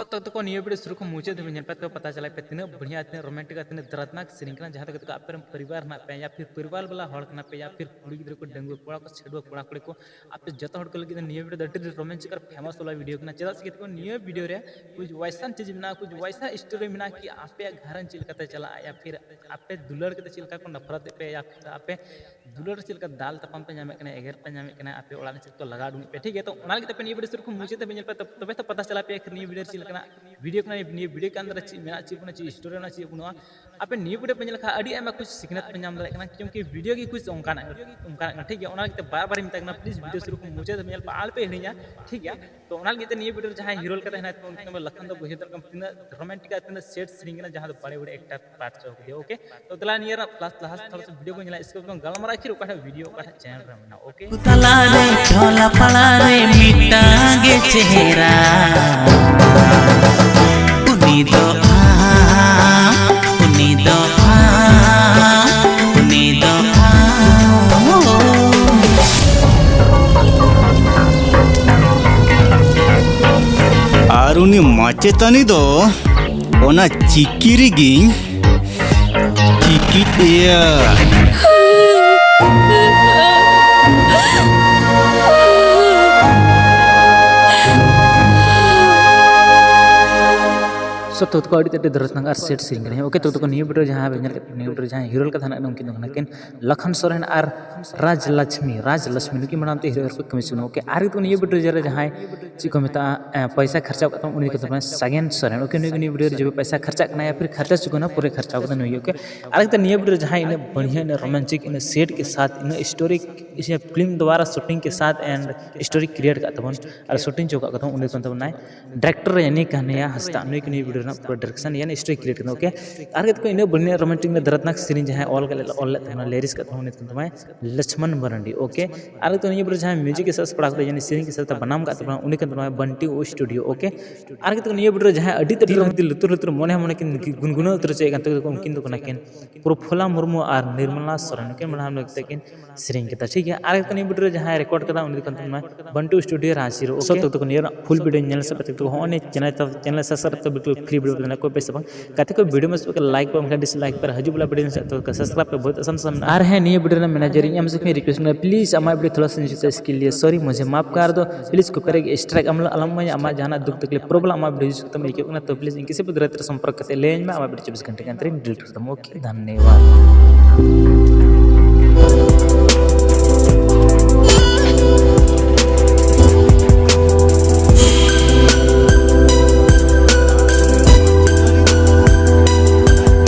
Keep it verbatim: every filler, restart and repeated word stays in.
ᱛᱚ ᱛᱚ ᱠᱚ ᱱᱤᱭᱟᱹ ᱵᱷᱤᱰᱤᱭᱳ ᱥᱩᱨᱩ ᱠᱷᱚᱱ ᱢᱩᱪᱟᱹᱫ ᱫᱷᱟᱹᱵᱤᱡ ᱧᱮᱞ ᱯᱮ, ᱛᱚᱵᱮ ᱯᱟᱛᱟ ᱪᱟᱞᱟᱜ ᱯᱮ ᱛᱤᱱᱟᱹᱜ ᱵᱟᱹᱲᱤᱭᱟ, ᱛᱤᱱᱟᱹᱜ ᱨᱳᱢᱟᱱᱴᱤᱠ ᱟᱨ ᱛᱤᱱᱟᱹᱜ ᱫᱨᱟᱛᱱᱟᱠ ᱥᱮᱨᱮᱧ ᱠᱟᱱᱟ, ᱡᱟᱦᱟᱸ ᱫᱚ ᱠᱟᱛᱮ ᱟᱯᱮ ᱨᱮᱱ ᱯᱚᱨᱤᱵᱟᱨ ᱦᱮᱱᱟᱜ ᱯᱮᱭᱟ, ᱭᱟ ᱯᱷᱤᱨ ᱯᱚᱨᱤᱵᱟᱨ ᱵᱟᱞᱟ ᱦᱚᱲ ᱠᱟᱱᱟ ᱯᱮ, ᱭᱟ ᱯᱷᱤᱨ ᱠᱩᱲᱤ ᱜᱤᱫᱽᱨᱟᱹ ᱠᱚ, ᱰᱟᱺᱜᱩᱣᱟᱹ ᱠᱚᱲᱟ ᱠᱚ, ᱪᱷᱟᱹᱰᱩᱣᱟᱹ ᱠᱚᱲᱟ ᱠᱩᱲᱤ ᱠᱚ, ᱟᱯᱮ ᱡᱚᱛᱚ ᱦᱚᱲ ᱠᱚ ᱞᱟᱹᱜᱤᱫ ᱱᱤᱭᱟᱹ ᱵᱷᱤᱰᱤᱭᱳ ᱫᱚ ᱟᱹᱰᱤ ᱨᱳᱢᱟᱱᱪᱚᱠ ᱟᱨ ᱯᱷᱮᱢᱟᱥ ᱵᱟᱞᱟ ᱵᱷᱤᱰᱤᱭᱳ ᱠᱟᱱᱟ᱾ ᱪᱮᱫᱟᱜ ᱥᱮ ᱠᱤ ᱱᱤᱭᱟᱹ ᱵᱷᱤᱰᱤᱭᱳ ᱨᱮ ᱠᱩᱪ ᱣᱟᱭᱥᱟᱱ ᱪᱤᱡᱽ ᱢᱮᱱᱟᱜᱼᱟ, ᱠᱩᱪ ᱣᱟᱭᱥᱟ ᱥᱴᱳᱨᱤ ᱢᱮᱱᱟᱜᱼᱟ ᱠᱤ ᱟᱯᱮᱭᱟᱜ ᱜᱷᱟᱨᱚᱸᱡᱽ ᱪᱮᱫ ᱞᱮᱠᱟᱛᱮ ᱪᱟᱞᱟᱜᱼᱟ, ᱭᱟ ᱯᱷᱤᱨ ᱟᱯᱮ ᱫᱩᱞᱟᱹᱲ ᱠᱟᱛᱮ ᱪᱮᱫ ᱞᱮᱠᱟ ᱠᱚ ᱱᱟᱯᱷᱨᱟᱛ ᱮᱫ ᱯᱮ, ᱭᱟ ᱯᱷᱤᱨ ᱟᱯᱮ ᱫᱩᱞᱟᱹᱲ ᱨᱮ ᱪᱮᱫ ᱞᱮᱠᱟ ᱫᱟᱞ ᱛᱟᱯᱟᱢ ᱯᱮ ᱧᱟᱢᱮᱫ ᱠᱟᱱᱟ, ᱮᱜᱮᱨ ᱯᱮ ᱧᱟᱢᱮᱫ ᱠᱟᱱᱟ, ᱟᱯᱮ ᱚᱲᱟᱜ ᱨᱮ ᱪᱮᱫ ᱠᱚ ᱞᱟᱜᱟᱣ ᱩᱰᱩᱠᱮᱫ ᱯᱮ, ᱴᱷᱤᱠ ᱜᱮᱭᱟ? ᱛᱚ ᱚᱱᱟ ᱞᱟᱹᱜᱤᱫ ᱛᱮ ᱟᱯᱮ ᱱᱤᱭᱟᱹ ᱵᱷᱤᱰᱤᱭᱳ ᱥᱩᱨ ᱠᱷᱚᱱ ᱢᱩᱪᱟᱹᱫ ᱫᱷᱟᱹᱵᱤᱡ ᱧᱮᱞ ᱯᱮ, ᱛᱚ- ᱛᱚᱵᱮ ᱛᱚ ᱯᱟᱛᱟ ᱪᱟᱞᱟᱜ ᱯᱮ ᱟᱹᱠᱷᱤᱨ ᱱᱤᱭᱟᱹ ᱵᱷᱤᱰᱤᱭᱳ ᱨᱮ ᱪᱮᱫ ᱞᱮᱠᱟᱱᱟᱜ ᱵᱷᱤᱰᱤᱭᱳ ᱠᱟᱱᱟ, ᱱᱤᱭᱟᱹ ᱵᱷᱤᱰᱤᱭᱳ ᱠᱮ ᱟᱱᱫᱟᱨ ᱨᱮ ᱪᱮᱫ ᱢᱮᱱᱟᱜᱼᱟ, ᱪᱮᱫ ᱵᱟᱹᱱᱩᱜᱼᱟ, ᱪᱮᱫ ᱥᱴᱳᱨᱤ ᱢᱮᱱᱟᱜᱼᱟ, ᱪᱮᱫ ᱵᱟᱹᱱᱩᱜᱼᱟ, ᱟᱯᱮ ᱱᱤᱭᱟᱹ ᱵᱷᱤᱰᱤᱭᱳ ᱯᱮ ᱧᱮᱞ ᱞᱮᱠᱷᱟᱱ ᱟᱹᱰᱤ ᱟᱭᱢᱟ ᱠᱩᱪ ᱥᱤᱠᱷᱱᱟᱹᱛ ᱯᱮ ᱧᱟᱢ ᱫᱟᱲᱮᱭᱟᱜ ᱠᱟᱱᱟ, ᱠᱤᱭᱩᱸᱠᱤ ᱵᱷᱤᱰᱤᱭᱳ ᱜᱮ ᱠᱩᱪ ᱚᱱᱠᱟᱱᱟᱜ ᱚᱱᱠᱟᱱᱟᱜ ᱠᱟᱱᱟ, ᱴᱷᱤᱠ ᱜᱮᱭᱟ? ᱚᱱᱟ ᱞᱟᱹᱜᱤᱫ ᱛᱮ ᱵᱟᱨ ᱵᱟᱨᱤᱧ ᱢᱮᱛᱟᱜ ᱠᱟᱱᱟ, ᱯᱞᱤᱡᱽ ᱵᱷᱤᱰᱤᱭᱳ ᱥᱩᱨ ᱠᱷᱚᱱ ᱢᱩᱪᱟᱹᱫ ᱫᱷᱟᱹᱵᱤᱡ ᱧᱮᱞ ᱯᱮ, ᱟᱞᱚ ᱯᱮ ᱦᱤᱲᱤᱧᱟ, ᱴᱷᱤᱠ ᱜᱮᱭᱟ? ᱛᱚ ᱚᱱᱟ ᱞᱟᱹᱜᱤᱫ ᱛᱮ ᱱᱤᱭᱟᱹ ᱵᱷᱤᱰᱤᱭᱳ ᱨᱮ ᱡᱟᱦᱟᱸᱭ ᱦᱤᱨᱳ ᱞᱮᱠᱟᱛᱮ ᱦᱮᱱᱟᱭ ᱛᱟᱵᱚᱱᱟ, ᱩᱱᱤ ᱧᱩᱛᱩᱢ ᱫᱚ ᱞᱚᱠᱷᱚᱱ ᱫᱚ ᱵᱩᱡᱷᱟᱹᱣ ᱫᱟᱲᱮᱭᱟᱜ ᱠᱟᱱᱟ ᱛᱤᱱᱟᱹᱜ ᱨᱳᱢᱟᱱᱴᱤᱠ ᱟᱨ ᱛᱤᱱᱟᱹᱜ ᱥᱮᱰ ᱥᱮᱨᱮᱧ ᱠᱟᱱᱟ, ᱡᱟᱦᱟᱸ ᱫᱚ ᱵᱟᱲᱮ ᱵᱟᱲᱮ ᱮᱠᱴᱟᱨ ᱯᱟᱴ ᱪᱚ ᱠᱮᱫᱮᱭᱟ, ᱳᱠᱮ? ᱛᱚ ᱫᱮᱞᱟ ᱱᱤᱭᱟᱹ ᱨᱮᱱᱟᱜ ᱯᱞᱟᱥ ᱞᱟᱦᱟ ᱛᱷᱚᱲᱟ ᱥᱟ ᱵᱷᱤᱰᱤᱭᱳ ᱠᱚ ᱧᱮᱞᱟ, ᱤᱥᱠᱮ ᱵᱟᱫ ᱜᱟᱞᱢᱟᱨᱟᱣ ᱟᱹᱠᱷᱤᱨ ᱚᱠᱟᱴᱟᱜ ᱵᱷᱤᱰᱤᱭᱳ ᱚᱠᱟᱴᱟᱜ ᱪᱮᱱᱮᱞ ᱨᱮ ᱢᱮᱱᱟᱜᱼᱟ, ᱳᱠᱮ? ᱛᱟᱞᱟᱨᱮ ᱡᱷᱚᱞᱟ ᱯᱟᱲᱟᱨᱮ ᱢᱤᱫᱴᱟᱝ ᱜᱮ ᱪᱮᱦᱨᱟ, ᱩᱱᱤ ᱫᱚ ᱟᱢ, ᱩᱱᱤ ᱫᱚ ᱟᱢ, ᱩᱱᱤ ᱫᱚ ᱟᱢ᱾ ᱟᱨ ᱩᱱᱤ ᱢᱟᱪᱮᱛᱟᱹᱱᱤ ᱫᱚ ᱚᱱᱟ ᱪᱤᱠᱤ ᱨᱮᱜᱤᱧ ᱪᱤᱠᱤ ᱮᱭᱟ᱾ ᱥᱚᱛᱛᱚ ᱛᱟᱠᱚ ᱟᱹᱰᱤ ᱛᱮᱫ ᱫᱚᱨᱚᱥ ᱱᱟᱝ ᱟᱨ ᱥᱮᱴ ᱥᱮᱨᱮᱧ ᱠᱟᱱᱟ᱾ ᱳᱠᱮ, ᱛᱚ ᱛᱟᱠᱚ ᱱᱤᱭᱟᱹ ᱵᱷᱤᱰᱤᱭᱳ ᱡᱟᱦᱟᱸ ᱵᱮᱱ ᱧᱮᱞ ᱠᱮᱫ, ᱱᱤᱭᱟᱹ ᱵᱷᱤᱰᱤᱭᱳ ᱡᱟᱦᱟᱸᱭ ᱦᱤᱨᱳ ᱞᱮᱠᱟ ᱛᱟᱦᱮᱱᱟ, ᱩᱱᱠᱤᱱ ᱫᱚ ᱠᱟᱱᱟ ᱠᱤᱱ ᱞᱚᱠᱷᱚᱱ ᱥᱚᱨᱮᱱ ᱟᱨ ᱨᱟᱡᱽ ᱞᱚᱪᱷᱢᱤ, ᱨᱟᱡᱽ ᱞᱚᱪᱷᱢᱤ ᱱᱩᱠᱤᱱ ᱢᱟᱲᱟᱝ ᱛᱮ ᱦᱤᱨᱳ ᱦᱤᱨᱳ ᱠᱚ ᱠᱟᱹᱢᱤ ᱪᱩᱱᱟ᱾ ᱳᱠᱮ, ᱟᱨ ᱱᱤᱛᱚᱜ ᱱᱤᱭᱟᱹ ᱵᱷᱤᱰᱤᱭᱳ ᱨᱮ ᱡᱟᱦᱟᱸᱭ ᱪᱮᱫ ᱠᱚ ᱢᱮᱛᱟᱜᱼᱟ, ᱮ, ᱯᱚᱭᱥᱟ ᱠᱷᱚᱨᱪᱟ ᱠᱟᱛᱮ ᱩᱱᱤ ᱠᱚ ᱢᱮᱛᱟᱭ ᱥᱟᱜᱮᱱ ᱥᱚᱨᱮᱱ᱾ ᱳᱠᱮ, ᱱᱩᱭ ᱱᱤᱭᱟᱹ ᱵᱷᱤᱰᱤᱭᱳ ᱨᱮ ᱡᱮ ᱯᱚᱭᱥᱟ ᱠᱷᱚᱨᱪᱟ ᱠᱟᱱᱟ ᱭᱟ ᱯᱷᱤᱨ ᱠᱷᱚᱨᱪᱟ ᱪᱩᱠᱟᱹᱱᱟ, ᱯᱩᱨᱟᱹ ᱠᱷᱚᱨᱪᱟ ᱠᱟᱛᱮ ᱱᱩᱭ ᱜᱮ᱾ ᱳᱠᱮ, ᱟᱨ ᱱᱤᱛᱚᱜ ᱱᱤᱭᱟᱹ ᱵᱷᱤᱰᱤᱭᱳ ᱨᱮ ᱡᱟᱦᱟᱸᱭ ᱤᱱᱟᱹ ᱵᱟᱹᱲᱦᱤᱭᱟᱹ, ᱤᱱᱟᱹ ᱨᱳᱢᱟᱱᱪᱤᱠ, ᱤᱱᱟᱹ ᱥᱮᱴ ᱠᱮ ᱥᱟᱛᱷ, ᱤᱱᱟᱹ ᱥᱴᱳᱨᱤ, ᱤᱥᱮ ᱯᱷᱤᱞᱢ ᱫᱣᱟᱨᱟ ᱥᱩᱴᱤᱝ ᱠᱮ ᱥᱟᱛᱷ ᱮᱱᱰ ᱥᱴᱳᱨᱤ ᱠᱨᱤᱭᱮᱴ ᱠᱟᱜ ᱛᱟᱵᱚᱱ ᱟᱨ ᱥᱩᱴᱤᱝ ᱪᱚ ᱠᱟᱜ ᱠᱚ ᱛᱟᱵᱚᱱ, ᱩᱱᱤ ᱠᱟᱱ ᱛᱟᱵᱚᱱᱟᱭ ᱰᱟᱭᱨᱮᱠᱴᱚᱨ ᱭᱟᱱᱤ ᱠᱟᱱᱦᱮᱭᱟ ᱦᱟᱸᱥᱫᱟ᱾ ᱱᱩᱭ ᱠᱚ ᱱᱤᱭᱟᱹ ᱵᱷᱤᱰᱤᱭᱳ ᱯᱩᱨᱟᱹ ᱰᱟᱭᱨᱮᱠᱥᱚᱱ ᱭᱟᱱᱤ ᱥᱴᱳᱨᱤ ᱠᱨᱤᱭᱮᱴ ᱠᱟᱱᱟ, ᱳᱠᱮ᱾ ᱟᱨ ᱠᱟᱛᱮ ᱠᱚ ᱤᱱᱟᱹ ᱵᱚᱞᱮ ᱨᱳᱢᱟᱱᱴᱤᱠ ᱨᱮ ᱫᱟᱨᱟᱛᱱᱟᱠ ᱥᱮᱨᱮᱧ ᱡᱟᱦᱟᱸᱭ ᱚᱞ ᱠᱟᱛᱮ ᱚᱞ ᱞᱮᱫ ᱛᱟᱦᱮᱱᱟ, ᱞᱤᱨᱤᱠᱥ ᱠᱟᱛᱮ ᱩᱱᱤ ᱧᱩᱛᱩᱢ ᱛᱟᱭ ᱞᱚᱪᱷᱢᱚᱱ ᱢᱟᱨᱟᱱᱰᱤ, ᱳᱠᱮ᱾ ᱟᱨ ᱠᱟᱛᱮ ᱱᱤᱭᱟᱹ ᱵᱚᱞᱮ ᱡᱟᱦᱟᱸᱭ ᱢᱤᱭᱩᱡᱤᱠ ᱮ ᱥᱟᱡᱟᱣ ᱥᱟᱯᱲᱟᱣ ᱠᱟᱛᱮ ᱭᱟᱱᱤ ᱥᱮᱨᱮᱧ ᱠᱮ ᱥᱟᱛᱮ ᱵᱟᱱᱟᱢ ᱠᱟᱜ ᱛᱟᱵᱚᱱᱟ, ᱩᱱᱤ ᱠᱟᱱ ᱛᱟᱵᱚᱱᱟ ᱵᱟᱱᱴᱤ ᱳ ᱥᱴᱩᱰᱤᱭᱳ, ᱳᱠᱮ᱾ ᱟᱨ ᱠᱟᱛᱮ ᱱᱤᱭᱟᱹ ᱵᱚᱞᱮ ᱡᱟᱦᱟᱸᱭ ᱟᱹᱰᱤ ᱛᱮᱫ ᱞᱩᱛᱩᱨ ᱞᱩᱛᱩᱨ ᱢᱚᱱᱮ ᱢᱚᱱᱮ ᱠᱤᱱ ᱜᱩᱱᱜᱩᱱᱟᱹᱣ ᱩᱛᱟᱹᱨ ᱦᱚᱪᱚᱭᱮᱫ ᱠᱟᱱ ᱛᱟᱠᱚ, ᱩᱱᱠᱤᱱ ᱫᱚ ᱠᱟᱱᱟ ᱠᱤᱱ ᱯᱨᱚᱯᱷᱩᱞᱟ ᱢᱩᱨᱢᱩ ᱟᱨ ᱱᱤᱨᱢᱚᱞᱟ ᱥᱚᱨᱮᱱ, ᱩᱱᱠᱤᱱ ᱢᱟᱱᱮ ᱦᱟᱢ ᱞᱟᱹᱜᱤᱫ ᱛᱮ ᱠᱤᱱ ᱥᱮᱨᱮᱧ ᱠᱮᱫᱟ, ᱴᱷᱤᱠ ᱜᱮᱭᱟ᱾ ᱟᱨ ᱠᱟᱛᱮ ᱱᱤᱭᱟᱹ ᱵᱚᱞᱮ ᱡᱟᱦᱟᱸᱭ ᱨᱮᱠᱚᱨᱰ ᱠᱟᱫᱟ, ᱩᱱᱤ ᱫᱚ ᱠᱟᱱ ᱛᱟᱵᱚᱱᱟ ᱵᱟᱱᱴᱩ ᱥᱴᱩᱰᱤᱭᱳ ᱨᱟᱺᱪᱤ ᱨᱮ, ᱳᱠᱮ᱾ ᱥᱚᱵ ᱛᱚᱠᱛᱚ ᱠᱚ ᱱᱤᱭᱟᱹ ᱨᱮᱱᱟᱜ ᱯᱷᱩᱞ ᱵᱷᱤᱰᱤᱭᱳ ᱧᱮᱞ ᱥᱟᱯᱮ ᱛᱚᱠᱛᱚ ᱦᱚᱸᱜᱼᱚᱭ ᱱᱤᱭᱟᱹ ᱪᱮᱱᱮᱞ ᱛᱟᱵ-, ᱪᱮᱱᱮᱞ ᱥᱟᱵᱥᱠᱨᱟᱭᱤᱵ ᱛᱟᱵ ᱵᱤᱞᱠᱩᱞ ᱯᱷᱨᱤ ᱵᱷᱤᱰᱤᱭᱳ ᱵᱮᱱᱟᱣ ᱠᱚ ᱯᱮ ᱥᱮ ᱵᱟᱝ? ᱠᱟᱛᱮ ᱠᱚ ᱵᱷᱤᱰᱤᱭᱳ ᱢᱚᱡᱽ ᱯᱮ ᱞᱟᱭᱤᱠ ᱯᱮ, ᱵᱟᱝᱠᱷᱟᱱ ᱰᱤᱥᱞᱟᱭᱤᱠ ᱯᱮ, ᱦᱤᱡᱩᱜ ᱵᱚᱞᱟ ᱵᱷᱤᱰᱤᱭᱳ ᱥᱟᱵ ᱛᱚ ᱥᱟᱵᱥᱠᱨᱟᱭᱤᱵ ᱯᱮ, ᱵᱚᱦᱩᱛ ᱟᱥᱟᱱ ᱥᱟᱢᱱᱟ᱾ ᱟᱨ ᱦᱮᱸ, ᱱᱤᱭᱟᱹ ᱵᱷᱤᱰᱤᱭᱳ ᱨᱮᱱᱟᱜ ᱢᱮᱱᱮᱡᱟᱨ ᱤᱧ ᱟᱢ ᱥᱮ ᱠᱷᱚᱱ ᱨᱤᱠᱣᱮᱥᱴ ᱢᱮᱱᱟᱜᱼᱟ, ᱯᱞᱤᱡ ᱟᱢᱟᱜ ᱵᱷᱤᱰᱤᱭᱳ ᱛᱷᱚᱲᱟ ᱥᱟ ᱱᱤᱪᱮ ᱥᱮ ᱥᱠᱤᱞ ᱞᱤᱭᱮ, ᱥᱚᱨᱤ ᱢᱩᱡᱷᱮ ᱢᱟᱯ ᱠᱟᱨ ᱫᱚ, ᱯᱞᱤᱡ ᱠᱚᱯᱤᱨᱟᱭᱤᱴ ᱥᱴᱨᱟᱭᱤᱠ ᱟᱞᱚᱢ ᱤᱢᱟᱹᱧᱟ᱾ ᱟᱢᱟᱜ ᱡᱟᱦᱟᱱᱟᱜ ᱫᱩᱠ ᱛᱟᱠᱞᱤᱯ ᱯᱨᱚᱵᱞᱮᱢ ᱟᱢᱟᱜ ᱵᱷᱤᱰᱤᱭᱳ ᱡᱩᱛ ᱠᱟᱛᱮᱢ ᱟᱹᱭᱠᱟᱹᱣ ᱠᱟᱱᱟ ᱛᱚ ᱯᱞᱤᱡ ᱤᱧ ᱠᱤᱥᱤ ᱯᱩᱫᱨᱟᱹ ᱨᱮ ᱥᱚᱢᱯᱚᱨᱠ ᱠᱟᱛᱮ ᱞᱟᱹᱭᱟᱹᱧ ᱢᱮ, ᱟᱢᱟᱜ ᱵᱷᱤᱰᱤᱭᱳ ᱪᱚᱵᱵᱤᱥ ᱜᱷᱚᱱᱴᱟ ᱠᱮ ᱟᱱᱫᱟᱨ ᱤᱧ ᱰᱤᱞᱤᱴ ᱠᱟᱛᱟᱢᱟ, ᱳᱠᱮ᱾ ᱫᱷᱚᱱᱱᱚᱵᱟᱫ᱾